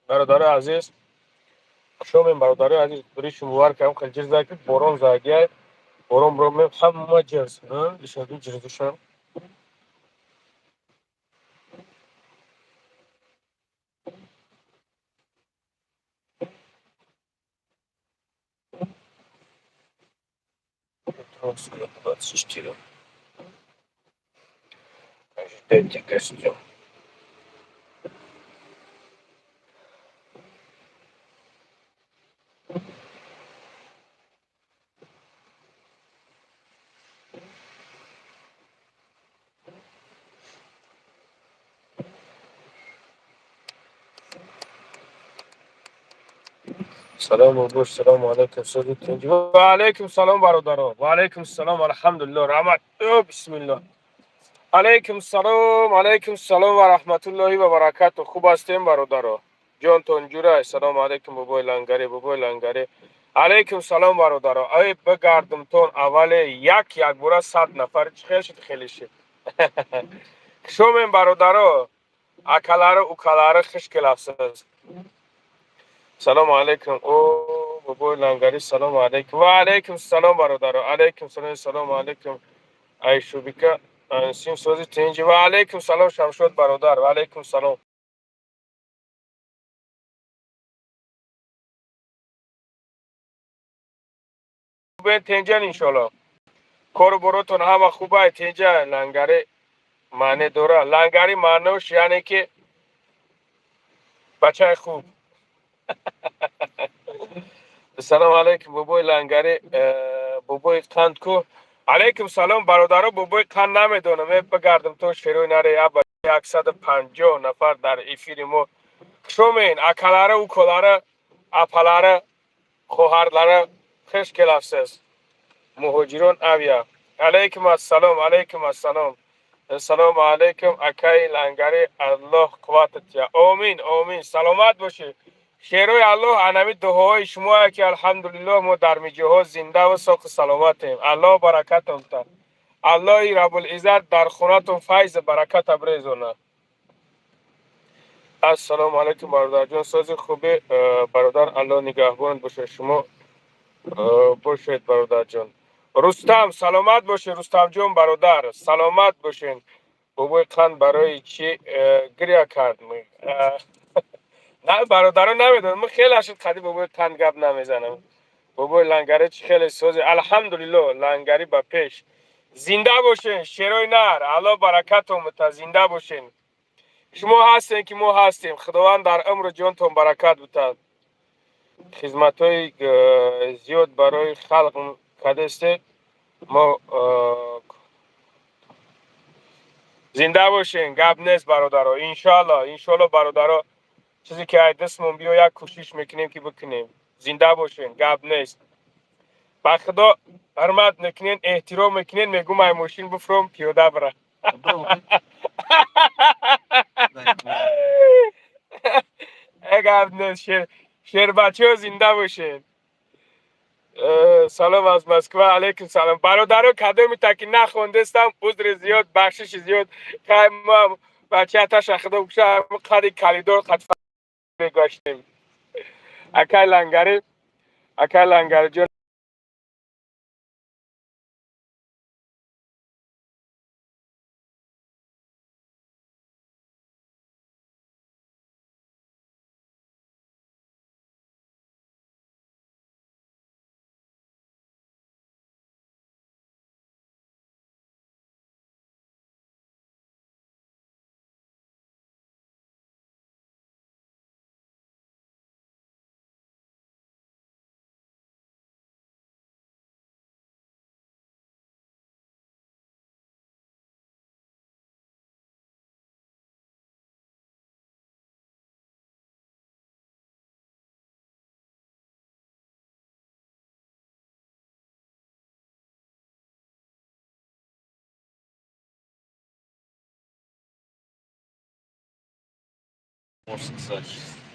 Бародари азиз, хушомем, бародари азиз. Риши мубарак ам хел ҷир зад, ки борон задия, борон бромем, ҳама ҷирз ишаду ҷирзуша. 24. Ждайте костюм. Салом бош, салому алайкум, ва алайкум салом, бародаро, ва алайкум салом. Алҳамдулилло, раҳмат. О, бисмилло, алайкум салом, алайкум салом ва раҳматуллоҳи ва баракату. Хуб ҳастем, бародаро, ҷонтон ҷурай. Салому алайкум, бобои Лангари, бобои Лангари, алайкум салом, бародаро. Ай, бигардумтон, аввале як якбора 100 нафар чӣ хел шуд? Хеле шуд. Хушомем, бародаро, акалару укалару, хуш келафсиз. Салому алайкум, о, бобои Лангари, салому алайкум. Ва алайкум салом, бародаро, алайкум салом. Салому алайкум, айшубика ансим, сози, тинҷи. Ва алайкум салом, Шамшод бародар, ва алайкум салом. Хубен, тинҷан, иншолло, кору боротон ҳама хубай, тинҷа. Лангари маъне дора, лангари маънош яъне ки бачаи хуб. Салому алайкум, бобои Лангари, бобои Қанд ку? Алайкум салом, бародаро. Бобои Қанд намедонам. Е, бигардам то шерои наре, я 150 нафар дар эфири мо. Хушомен, акалара, уколара, апалара, хоҳарлара, хуш келафсиз. Муҳоҷирон авиа, алайкум ассалом, алайкум ассалом. Салому алайкум, акаи Лангари, Аллоҳ қувватат тия. Омин, омин, саломат бошед, шерои Аллоҳ. Анами дуоҳои шумое ки, алҳамдулиллоҳ, мо дар миҷоҳо зиндаву соқу саломатем. Аллоҳ баракатон та, Аллоҳи Рабулиззат дар хонатон файзу бараката брезона. Ассалому алайкум, бародарҷон, сози, хубе, бародар? Аллоҳ нигаҳбон бошад, шумо бошед, бародарҷон. Рустам, саломат бошед, Рустамҷон бародар, саломат бошед. Бобои Қанд барои чӣ гиря кард? На, бародаро, намедонам, ман хеле ашид қади бобои Қанд гап намезанам. Бобои Лангари, чӣ хеле сози? Алҳамдулилло, Лангари ба пеш. Зинда бошен, шерои нар, Аллоҳ баракатон бита. Зинда бошен, шумо ҳастем ки мо ҳастем. Худованд дар умру ҷонтон баракат битад. Хизматҳои зиёд барои халқ кардесте мо. Зинда бошен, гап нест, бародаро. Иншоалло, иншоалло, бародаро, чизе ки ай дастмон биё, як кӯшиш мекунем ки бикунем. Зинда бошен, гап нест. Ба Худо, ҳурмат мекунен, эҳтиром мекунен, мегум ай мошин буфуром, пиёда бира. Гап нест, шербачаҳо, зинда бошен. Салом аз Москва. Алейкум салом, бародаро. Кадомита ки нахондестам, узри зиёд, бахшиши зиёд. Хай, мо бачааташа, Худо куша, қади калидор қад мегаштем. Акай Лангари, акай Лангариҷон.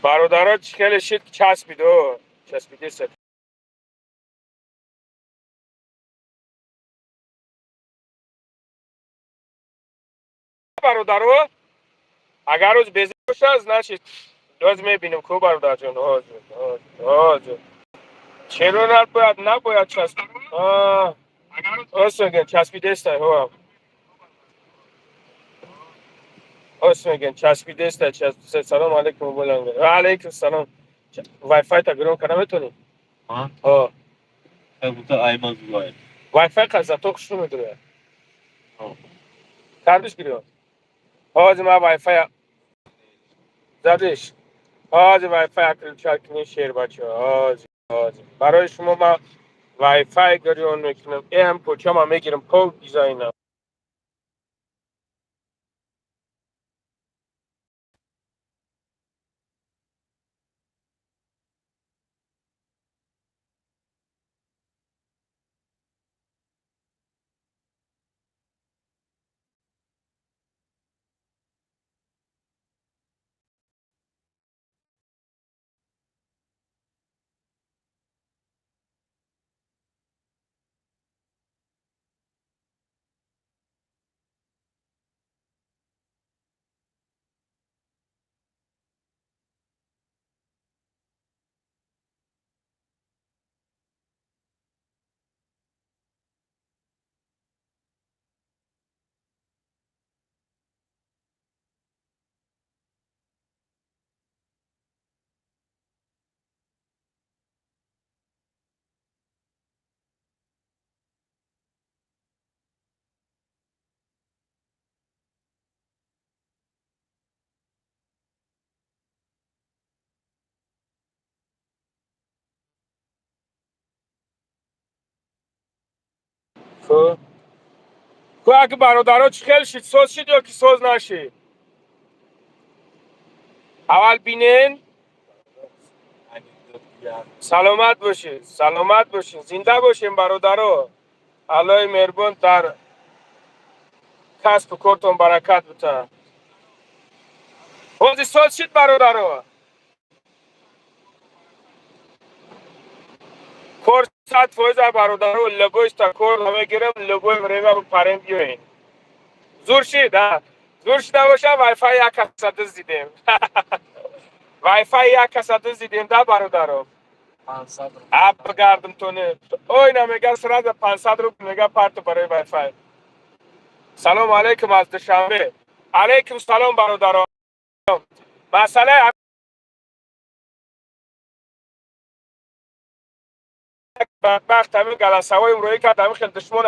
Бародаро, чӣ хеле шид, часпидо, часпидеса. Бародаро, агар рӯз беза бошад, значит, Боз мебинем ку, бародарҷон. Ҳозир, ҳозир. Чаро набояд часп? Ост мегӯян, часпидестай. Ҳо, ост мегӯян, часпидестай. Салом алейкум. Алейкум салом. Вайфай та гирон карда метавонӣ? Ҳо. Вайфай зато хушрӯ медурад. Кардиш гирён. Ҳозир ман вайфай задиш. Ҳозир вайфай отключать кунӣ, шербача. Ҳозир, ҳозир барои шумо ман вайфай гирён мекунам. Эам почама мегирам пол дизайна. Хуб, ку аки бародаро, чӣ хел шид? Соз шид ё ки соз нашид? Аввал бинен. Саломат бошед, саломат бошед, зинда бошем, бародаро. Аллоҳи меҳрубон дар касбу кортон баракат бутад. Ҳозир соз шид, бародаро? Кор 100%, бародаро. Любойста кор намегирам, любой время парем, биёен. Зур шид, а зур шида боша. Вайфай як каса дуздидем, вайфай як каса дуздидем да, бародаро. А бигардам тоне ой намега, сразу 500 рубл мега парту барои вайфай. Салому алейкум аз Душанбе. Алейкум салом, бародаро. Масъалаи бадбахт ҳамин голосовой имрӯӣ кард, ҳамин хел душмон.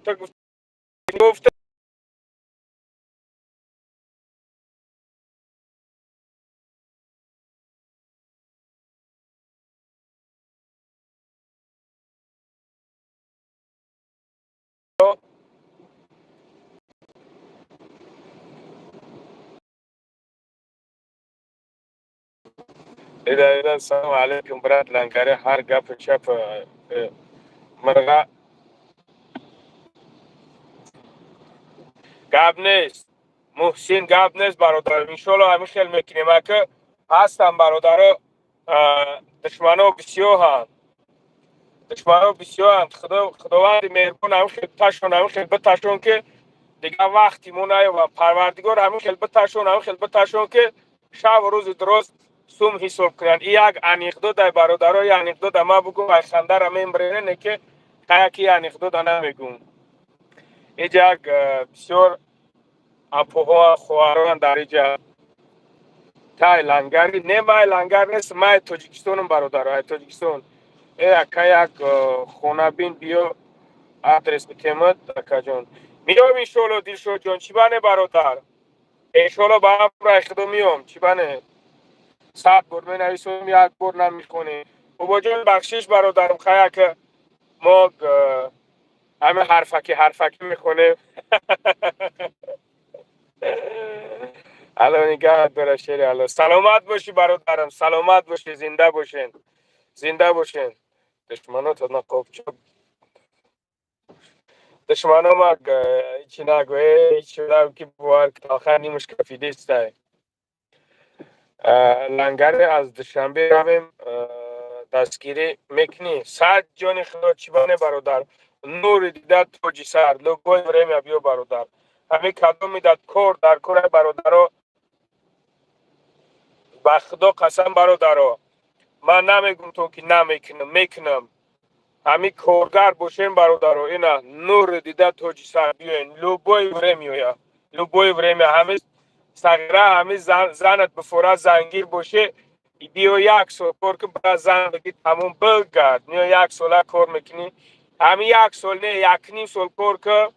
Ту гуфта. Ида, ида. Салому алейкум, брат. Лангари ҳар гапи чап мирға гап нест. Муҳсин, гап нест, бародар. Иншолло, ҳамин хел мекунем. Ака ҳастам, бародаро. Душмано бисёранд, душмано бисёранд. Худованди меҳрубон ҳамин хел биташон, ҳамин хел биташон, ки дигар вақти мо наёбам. Парвардигор ҳамин хел биташон, ҳамин хел биташон, ки шабу рӯзи дуроз сум ҳисоб кунанд. И як анекдота, бародаро, и анекдота ма бугум, ай хандара мембрене, ки хаяки анекдота намегум. Иҷа як бисёр апоҳо, хоҳарон дар иҷа тай лангари. Не, май лангар нест, май Тоҷикистонам, бародаро, ай Тоҷикистон. Э ака, як хонабин биё, адрес битемад, акаҷон. Миём, иншолло. Дилшодҷон, чӣ бане, бародар? Иншолло, ба амрай худо миём. Чӣ бане? 100 бор менависом, як бор намехонем. Бобоҷон, бахшиш, бародарам. Хаяк мо ҳамин ҳарфакӣ ҳарфакӣ мехонем. Алло нигаҳат дора, шери алло. Саломат бошӣ, бародарам, саломат бошӣ, зинда бошен, зинда бошен. Душманот нақобчо, душманома ҳичи нагӯ, ҳичи ки бовар талха нимаш кафидистай. Лангаре аз Душанбе равем, дастгирӣ мекунӣ? Сад ҷони худо, чӣ бане, бародар? Нури дида, тоҷи сар, любое время биё, бародар. Ҳамин кадоми дар кор, дар кора, бародаро, ба Худо қасам, бародаро, ман намегум то ки намекунам, мекунам. Ҳамин коргар бошем, бародаро, ина нури дида, тоҷи сар, биёен, любое время оя, любое время. Ҳамин сағира, ҳамин занат бифора, зангир боше, биё, як сол кор кун, баъд зан бигир, тамом, бигард. Ниё, як сола кор мекунӣ, ҳамин як сол не, якним сол кор кун,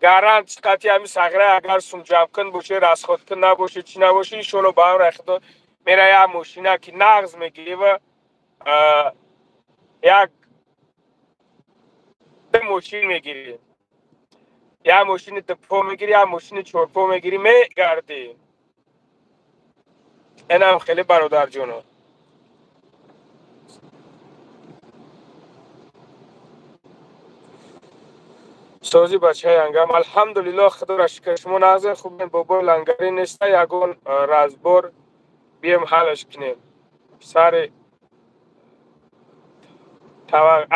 гарант чиқати. Ҳамин сағира агар сумҷамкун боше, расход кун набоше, чӣ набоше, иншолло, ба амри Худо, мера як мошина ки нағз мегирӣ ва як мошин мегирӣ, як мошини дупо мегирӣ, як мошини чорпо мегирӣ, мегардӣ. Инам хеле, бародарҷоно. Сози, бачаи ангам? Алҳамдулилло, Худоро шукр. Шумо нағзе, хубен? Бобои лангарӣ неста, ягон разбор бием, ҳалаш кунем. Сари тавақ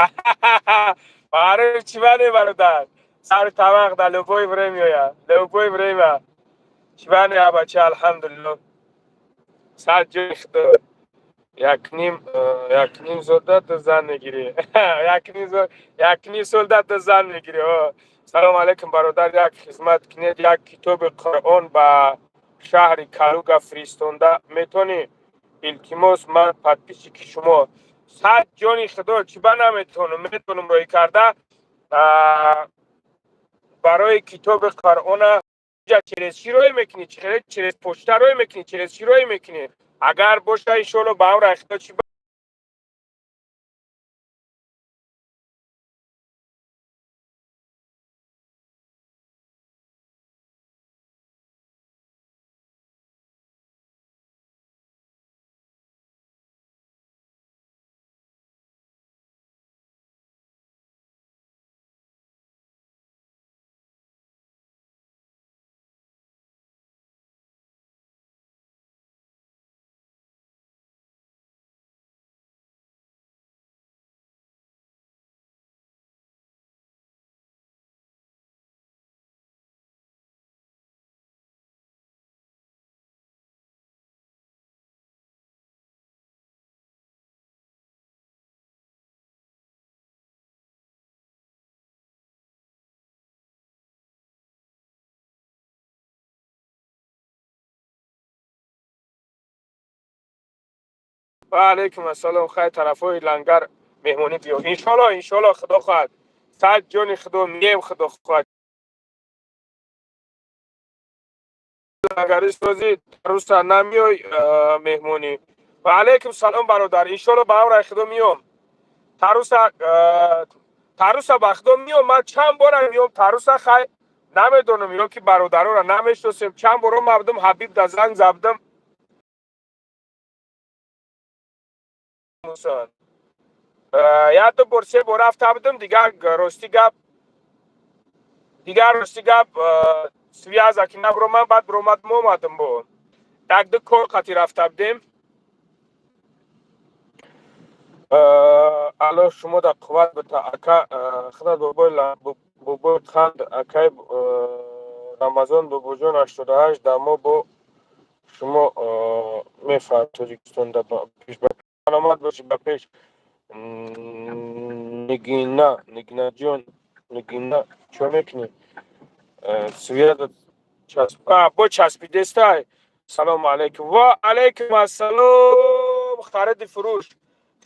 маъруф чӣ бане, бародар? Сари тавақ дар любое время оя, любое время. Чӣ бане, абача? Алҳамдулилло, сад ҷои Худо. Якним солда ту зан мегирӣ, якним солда ту зан мегирӣ. Салому алайкум, бародар, як хизмат кунед, як китоби Қуръон ба шаҳри Калуга фиристонда метавонӣ? Илтимос, ман подписчики шумо. Сад ҷони Худо, чӣ ба наметавонам? Метавонам роҳӣ карда. Барои китоби Қуръона через чӣ роҳӣ мекунӣ? Через почта роҳӣ мекунӣ? Через чӣ роҳӣ мекунӣ? Агар боша, иншоалло, ба амри Худо, чӣ. Ва алайкум ассалом. Хайр, тарафҳои Лангар меҳмонӣ биё, иншоалло. Иншоалло, Худо хоҳад, сад ҷони Худо, мием, Худо хоҳад. Лангари созӣ, руса намиёй меҳмонӣ? Ва алайкум салом, бародар. Иншоалло, ба амри Худо, миём Таруса. Таруса, ба Худо, миём. Ман чанд бора миём Таруса. Хай, намедонам, ё ки бародароро намешиносем. Чанд бор омадам, Ҳабиб да занг забдам. Як ду бор, се бор рафта будам. Дигар, рости гап, дигар, рости гап, связа ки набуромад, баъд буромадам, омадам, бо як ду кор қати рафта будем. Алло шумо да қувват бита, ака. Худат, бобои ханд, акай Рамазон, бобоҷон, 88 дамо бо шумо мефаҳм. Тоҷикистон да пеш, саломат бошӣ, ба пеш. Нигина, Нигинаҷон, Нигина, чо мекунӣ? Света бо часпидестай. Салому алайкум. Ва алайкум ассалом. Хариди фурӯш,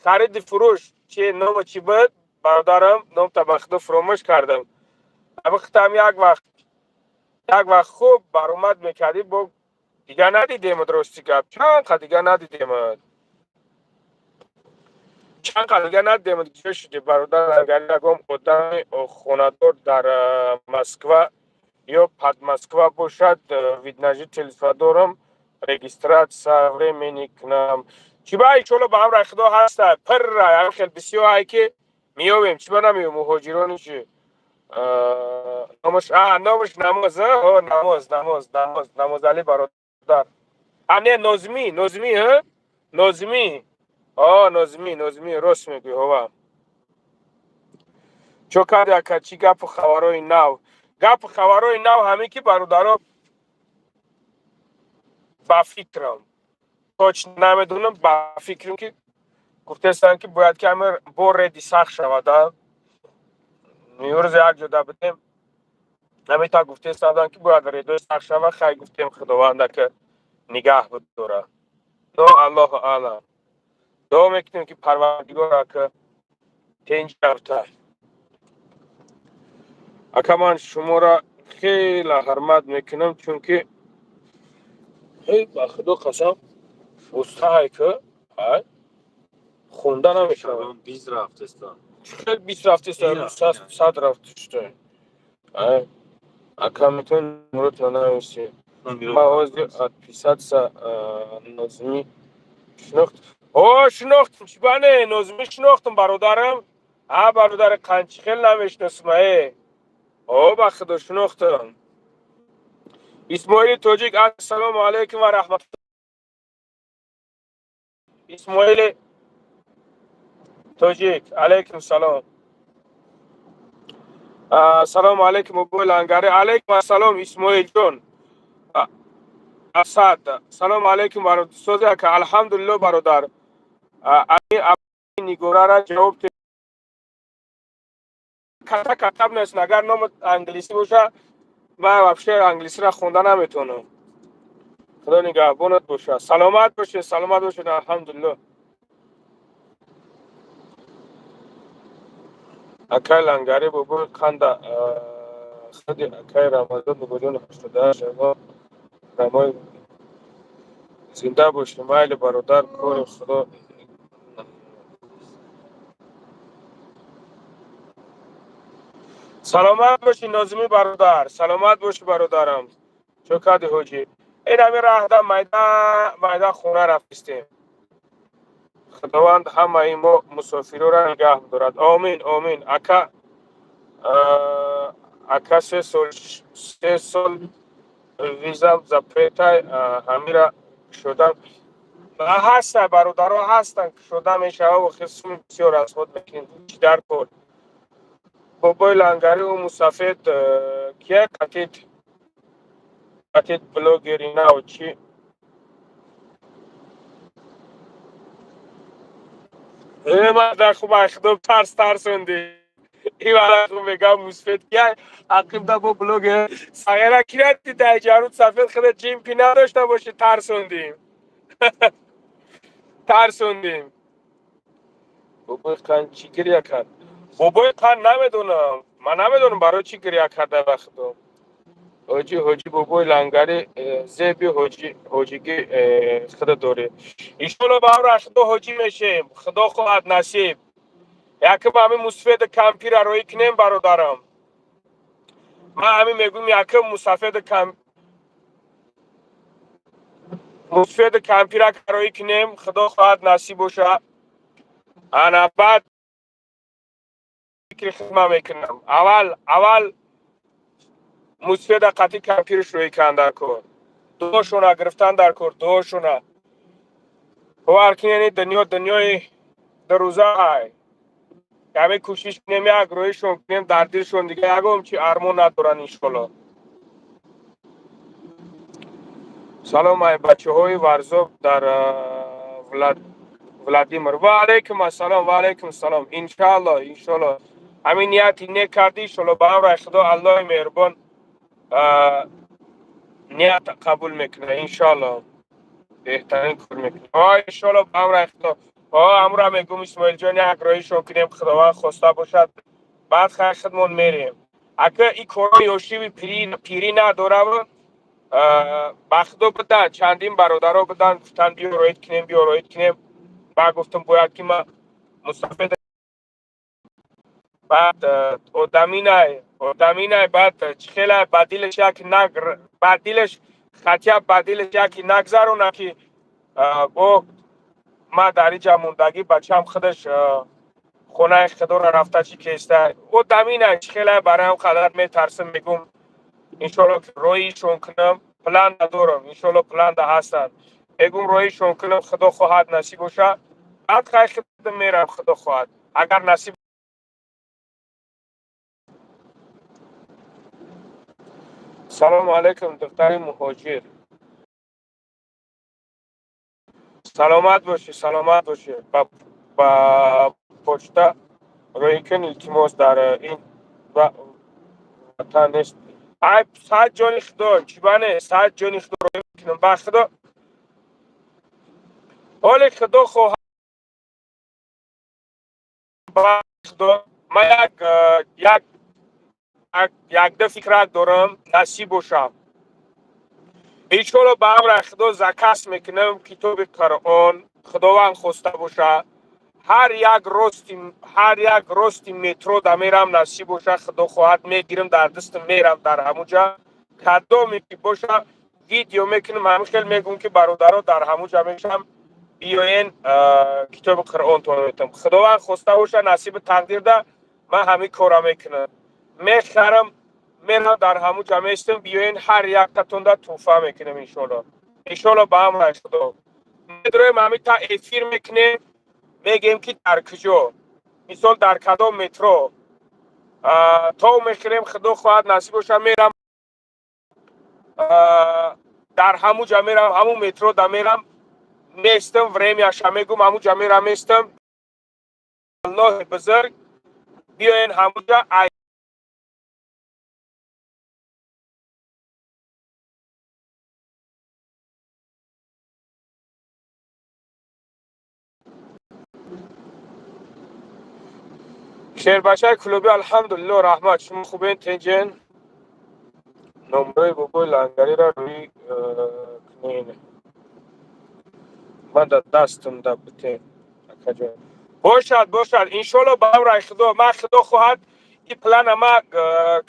хариди фурӯш, чи нома, чӣ буд, бародарам? Номта ба Худо фуромӯш кардам. Абихтам як вақт хуб баромад мекардӣ, бо дигар надидемад. Рости гап, чанд қа дигар надидемад, чанд қа дигар надидемад. Ҷо шуди, бародар? Агар ягон одами хонадор дар Москва ё под Москва бошад, вид на жительство дорам, регистрация времени кунам. Чӣ ба, иншолло, ба амри Худо, ҳаста пирра ям хел бисёр ай ки меёбем. Чӣ ба намеёбем? Муҳоҷирони чи номаш? Номаш Намоз. Намоз, Намоз, Намоз, Намозали бародар. А, не, Нозмӣ, Нозмӣ, Нозмӣ. О, Нозмӣ, Нозмӣ, рост мегӯӣ. Ҳова. Чо карди, ака? Чӣ гапу хабарои нав? Гапу хабарои нав ҳамин ки, бародаро, ба фикрам, точно намедонам, ба фикрам, ки гуфтестанд, ки бояд ки ҳами бо реди сахт шавада. Имрӯз як ҷода будем, ҳамин та гуфтестаданд, ки бояд редои сахт шава. Хай, гуфтем, Худованда ки нигаҳ бидора. Но Аллоҳу аълам. Дуо мекунем, ки Парвардигор, ака, тенҷ рафта. Ака, ман шуморо хеле ҳурмат мекунам, чунки, ба Худо қасам, устаҳай ки ай хонда намешавад. 20 рафтестан. Хел 20 рафтеста, 100 рафтешта. Ака, метавонӣ номеротро нависӣ? Ма ҳозир отписаться. Нозимӣ шинохт? О, шинохтам, чӣ бане, Нозимӣ шинохтам, бародарам. А, бародари қанчи, хел намешиносам. Э, о, ба Худо, шинохтам. Исмоили Тоҷик, ассалому алайкум ва раҳмат. Исмоили Тоҷик, алайкум салом. Ассалому алайкум, Абои Лангари. Алайкум ассалом, Исмоилҷон. Асад, салому алайкум, устоди ака. Алҳамдулилло, бародар. Нигорара ҷавоб ката катаб нест. Агар номи англисӣ боша, ман вообще англисиро хонда наметавонам. Худо нигаҳбонат боша. Саломат бошед, саломат бошед. Алҳамдулилло. Акай Лангари, бобои қанда худи акай Рамазон бобоҷон 88 рамои зинда бошӣ. Майли, бародар, кори Худо. Саломат бошӣ, Нозимӣ бародар, саломат бошӣ, бародарам. Чо кади, ҳоҷӣ? Ин ҳами раҳда майда майда хона рафтистем. Худованд ҳамаи мо мусофирора нигаҳ дорад. Омин, омин. Ака, ака, 3 сол, 3 сол визам запретай, ҳамира шудам ҳаста. Бародаро ҳастанд, шуда мешава. Хисми бисёр расход мекунем, чӣ дар кор? Бобои Лангари, ӯ мусафед кия катид, катид блогери нав чӣ? Мада хуб, худо, тарс тарсонди. Ивара хуб мегам, мусфед кия ақибда бо блогер сағира кира дай ҷаруд сафед худа ҷимпи надошта боши. Тарсондим, тарсондим. Бобои Қан чӣ гиря кард? Бобои Қан намедонам, ман намедонам, барои чӣ гиря карда, ба Худо. Ҳоҷӣ, ҳоҷӣ, бобои Лангари, зеби ҳоҷӣ, ҳоҷигӣ худо дорӣ. Иншолло, ба амри Худо ҳоҷӣ мешем, Худо хоҳад, насиб. Якм ҳамин мусафеди кампира роӣ кунем, бародарам. Ман ҳамин мегӯм, якм мусафеди кампира роӣ кунем, Худо хоҳад, насиб боша. Ана баъд фикри хидма мекунам. Аввал, аввал мусфеда қатъи кампирш рӯй кан дар кор, дуошона гирифтан дар кор, дуошона. Бовар кунед, дунё дунёи дурӯза ай. Каме кӯшиш кунем, як рӯишон кунем, дар дилшон дига ягон чи армон надоранд, иншолло. Салом, ай бачаҳои Варзоб дар Владимир. Ва алайкум ассалом, ва алайкум салом. Иншаалло, иншолло, ҳамин нияти нек кардӣ, иншолло, ба амри Худо, Аллоҳи меҳрубон ният қабул мекунад, иншоалло. Беҳтарин кор мекунад, иншоалло, ба амри Худо. Амра мегум, Исмоилҷон, як роҳишон кунем, Худованд хоста бошад, баъд хай худмон мерем. Ака, и корҳои ёшиви пирӣ надорав. Ба Худо, будан чандин бародаро будан, гуфтанд, биё роид кунем, биё роид кунем. Ба гуфтам, бояд ки ма мусафед, баъд одаминай, одаминай, баъд чӣ хела ба дилаш як наг, ба дилаш хатя, ба дилаш яке нагзарона, ки бо ма дар иҷа мондагӣ, бачам худаш хонаи худоро рафта чӣ кеста. Одаминай, чӣ хела бароям қадар метарсам. Мегум, иншолло, ки роҳишон кунам. План надорам, иншолло, планда ҳастанд. Мегум, роҳишон кунам, Худо хоҳад, насиб боша. Баъд хай худам мерам, Худо хоҳад, агар насиб. Салому алайкум, духтари муҳоҷир. Саломат бошӣ, саломат бошӣ. Ба почта рӯй кун, илтимос, дар ин ватан нест. Ай, сад ҷони худо, чӣ бане, сад ҷони худо рӯй мекунам. Ба худо, ҳоли худо хоҳад, ба худо, ман якда фикрак дорам, насиб бошам. Иншолло, ба амри худо заказ мекунам китоби Қуръон, Худованд хоста боша. Ҳар як рости метро да мерам, насиб боша, худо хоҳад, мегирам дар дастам, мерам дар ҳамуҷа, кадоме ки боша, видео мекунам, ҳамин хел мегӯм, ки бародаро, дар ҳамуҷа мешам, биёен, китоби Қуръонтон метам. Худованд хоста боша, насиби тақдирда ман ҳамин кора мекунам, мехарам, мерам, дар ҳамуҷа местам, биёен, ҳар яктатонда тӯҳфа мекунам, иншолло. Иншолло, ба амри худо медроем, ҳамин та эфир мекунем, мегӯем, ки дар куҷо, мисол, дар кадом метро то мехӯрем, худо хоҳад, насиб боша, мерам дар ҳамуҷа, мерам ҳамун метро да, мерам местам, времяша мегум, ҳамуҷа мерам местам. Аллоҳи бузург, биёен ҳамуҷа. Шербачаи клуби, алҳамдулилло, раҳмат. Шумо хубен, тинҷен? Номрои бобои лангариро рӯй кунен, ман дар дастам да бутен, акаҷон. Бошад, бошад, иншолло, ба амраи худо. Ман, худо хоҳад, и плана ма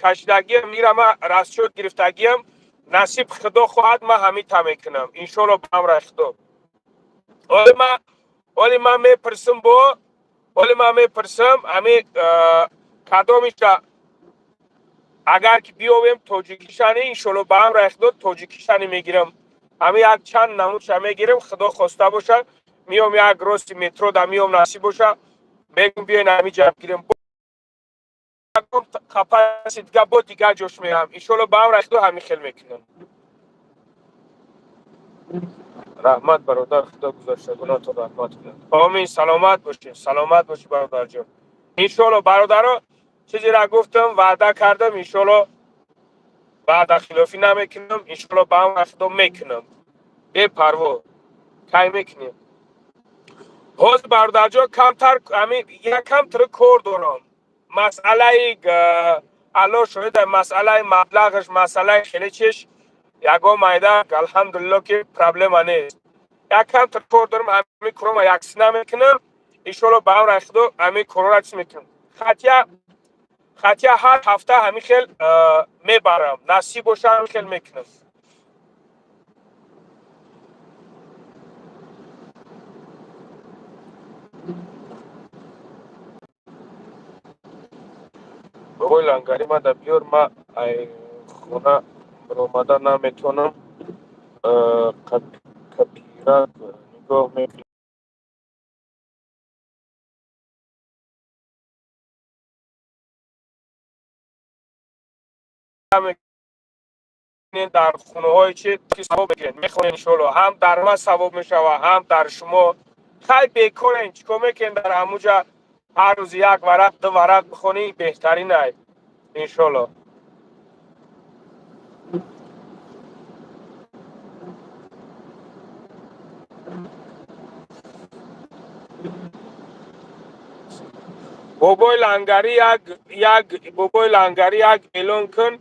кашидагиам, ира ма расчёт гирифтагиам, насиб, худо хоҳад, ман ҳамита мекунам, иншолло, ба амраи худо. Оли ман мепурсам, бо оли ман мепурсам, ҳами кадомиша агар ки биёвем, тоҷикишани, иншолло, ба амраи худо, тоҷикишани мегирам. Ҳами як чанд намудша мегирам, худо хоста боша, миём, як рости метро да миём, насиб боша, мегум, биёен, ҳамиҷа гирем. Қапаси дига бо дигар ҷош мерам, иншолло, ба амраи худо, ҳамин хел мекунам. Раҳмат, бародар, худо гузаштагонатон раҳмат кунад, омин. Саломат бошед, саломат бошед, бародарҷон. Иншолло, бародаро, чизеро гуфтам, ваъда кардам, иншолло, ваъдахилофӣ намекунам, иншолло, ба амри худо мекунам, бепарво. Кай мекунем? Ҳозир, бародарҷон, камтар ҳамин якам тир кор дорам. Масъалаи, Алло шоҳида, масъалаи маблағаш, масъалаи хеле чиш, ягон майда, алҳамдулилло, ки проблема нест. Якам тир кор дорам, ҳамин корома яксина мекунам, иншолло, ба амри худо, ҳамин корора чиз мекунам. Хотя ҳар ҳафта ҳамин хел мебарам, насиб боша, ҳамин хел мекунам. Бобои лангари, ма да биёр, ма ай хона баромада наметавонам, капирак нигоҳ мекунам. Дар хонаҳое чи савоб мегиред, мехонед, иншоалло, ҳам дар ман савоб мешавад, ҳам дар шумо. Хай, бекорен, чӣ кор мекунед дар ҳамуҷа? Ҳар рӯз як варақ, ду варақ бихонӣ, беҳтарин ай, иншоалло. Бобои лангарӣ, як бобои лангарӣ, як эълон кун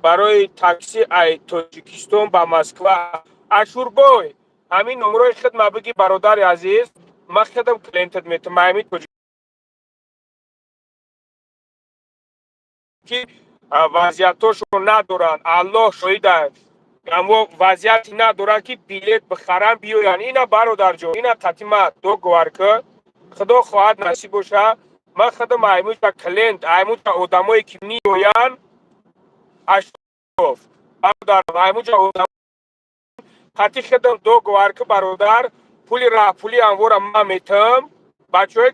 барои такси ай Тоҷикистон ба Москва. Ашурбой, ҳамин номрои хидма биги, бародари азиз, ман худам клиентат метам. Ҳамин тоҷики вазъиятошон надоранд, Аллоҳ шоҳида, аммо вазъияте надоранд, ки билет бихаранд, биёянд. Ина, бародарҷон, ина қатима договор ки, худо хоҳад, насиб боша, ман худам аймуҷа клиент, аймуҷа одамое ки меоянд, ашроф бародар, аймуҷа одам қати худам договор ки, бародар, пули раҳпули анвора ман метам, бачаҳои.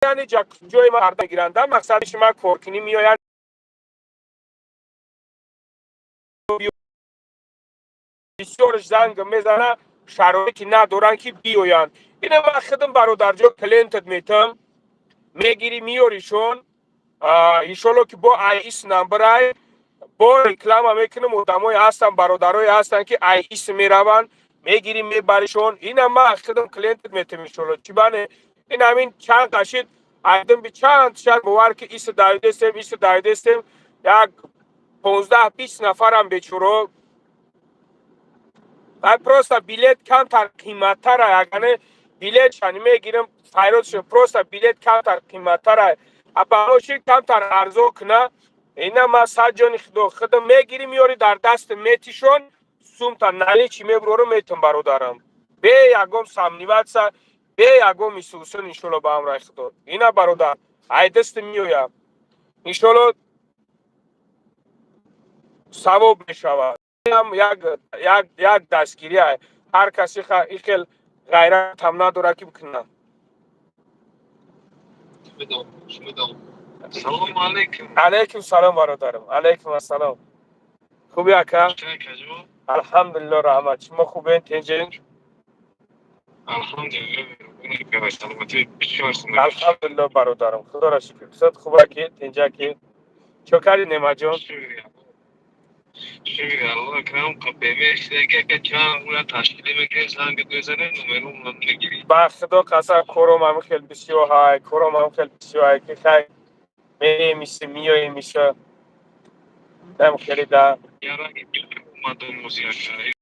Меоянд, ҷои ма мегиранд. Мақсади шума коркунӣ меоянд. Бисёрш занг мезана, шароити надоранд, ки биёянд. Ина ман худам, бародарҷо, клиентат метам, мегирӣ, меёришон. Иншолло, ки бо аис намбарай, бо реклама мекунам. Одамое ҳастанд, бародарое ҳастанд, ки аис мераванд, мегирӣ, мебаришон. Ина ман худам клиентат метам, иншолло. Чӣ бане, ин ҳамин чанд қашид айдим би чанд шар, бовар ки, иса давидестем, иса давидестем, як 15-20 нафарам бечуро. Ай просто билет камтар қиматтара, ягане билет шани мегирам, файродшон, просто билет камтар қиматтара, а баҳоши камтар арзон куна. Ина ма сад ҷони худо худам мегирӣ, меёри, дар дасти метишон, сумта наличный мебурорам, метам, бародарам, бе ягон сомневаться, бе ягон мисусун. Иншолло, ба амраи худо, ина, бародар, ай дасти меоям, иншолло, савоб мешавад. Як дастгирӣ. Ҳар касе и хел ғайратам надорад, ки бикунам. Салому алейкум. Алейкум салом, бародарам, алейкум ассалом. Хуби, ака? Алҳамдулилло, раҳмат. Шумо хубен, тинҷин? Алҳамдулилло, бародарам, худоро шукр. Сад хуба ки, тинҷа ки, чо карди, Немаҷон? Шукр Аллоҳ акрам, қабемешдака чанд гуна ташкилӣ мекунем, занг мезанем, номерум мегирӣ. Ба худо қасам, кором ҳам хел бисёр ҳай, кором ҳам хел бисёр ҳай, ки хай меемиса, миёемиса, дам хеле да. Яра омадам музиака.